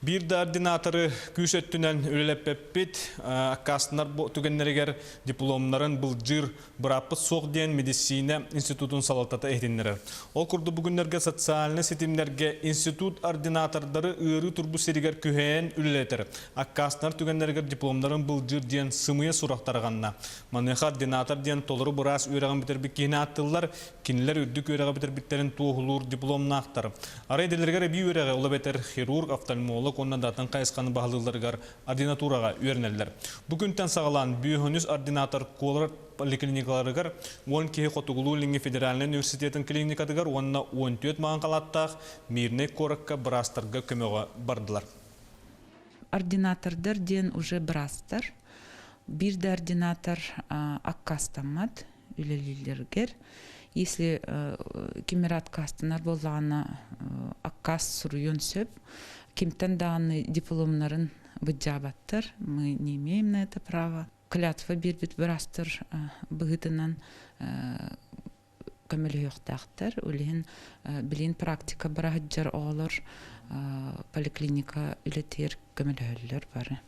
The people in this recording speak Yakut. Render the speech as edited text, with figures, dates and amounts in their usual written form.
Биир да ординаторы күүс өттүнэн үлэлэппэппит, аккаастанар түгэннэригэр дипломнарын былдьыыр бырааппыт суох диэн медиссиинэ институтун салалтата иһитиннэрэр. Ол курдук бүгүннэргэ социальнай ситимнэргэ институт ординатордары ыарыы турбут сиригэр күһэйэн үлэлэтэр, аккаастанар түгэннэригэр дипломнарын былдьыыр диэн сымыйа сурах тарҕанна. Маныаха ординатор диэн толору быраас үөрэҕин бүтэрбит киһини ааттыыллар, Кинилэр үрдүк үөрэҕи бүтэрбиттэрин туоһулуур дипломнаахтар. Арай идэлэригэр эбии үөрэҕи, ол эбэтэр хирург, офтальмолог уонна да атын хайысханы баһылыылларыгар ординатураҕа үөрэнэллэр. Бу күнтэн саҕалаан бүөһүнүс ординатор куолар поликлиникаларыгар 10 киһи Хотугулуу-Илиҥҥи федеральнай университетын клиникатыгар уонна 14 маҕан халааттаах Мирнэй куоракка быраастарга көмөҕө бардылар. Ординатордар диэн уже быраастар. Биир да ординатор аккаастаммат үлэлииллэригэр. Если ким эрэ аккаастанар буоллаҕына, аккаас суруйуон сөп. Кимтэн даҕаны дипломнарын быдьаабаттар, мы не имеем на это права. Клятва биэрбит быраастар быһыытынан көмөлөһүөхтээхтэр. Ол иһин билигин практика бара сылдьар оҕолор поликлиника үлэтигэр көмөлөһөллөр бары.